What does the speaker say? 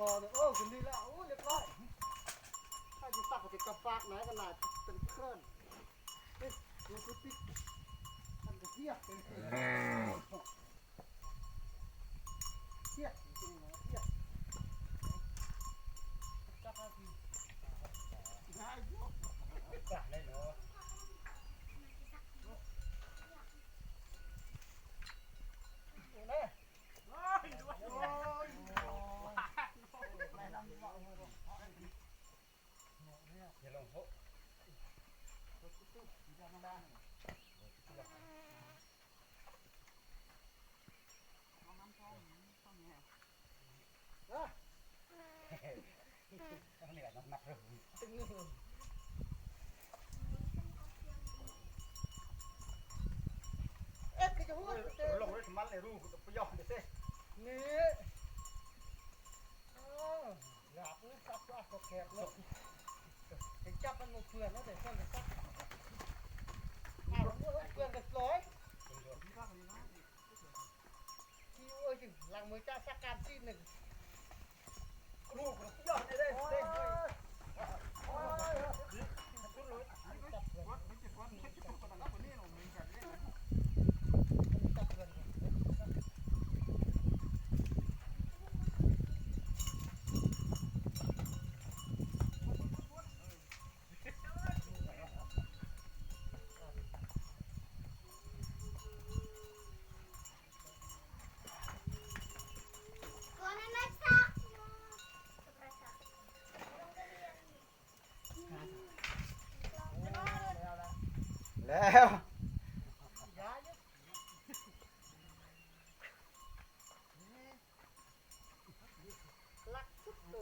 ໂອ້ ຂຶ້ນດີແລ້ວ ໂອ້ ລຽບຮ້ອຍ. ຖ້າຊິຕັກກໍຊິກະຟາກນາຍກໍນາຍເປັນເຂີນ ເອີ ໂອ້ ຄືຕິດ ມັນກໍເຮຍ ເຮຍ ເຮຍ ຈັບມາຊິ ໄດ້ເນາະ. ເອັດ ຄືຈະຮູ້ ລົງໄດ້ມັນເລີຍ ຮູ້ປະໂຫຍດເດ້ ນີ້ ໂອ້ ຫຼາບເລີຍ ສັກວ່າກໍແຄບເນາະ ໄປຈັບມັນບໍ່ເພື່ອນເນາະ ແຕ່ເພື່ອນກໍສັກ ອ້າວ ເພື່ອນກໍລອຍ ຂີ້ເອີຍ ລ້າງມືຈ້າ ສັກການຊີ້ນໜຶ່ງ. Con el maestro. ແລ້ວ ລັກສຸດໂຕ.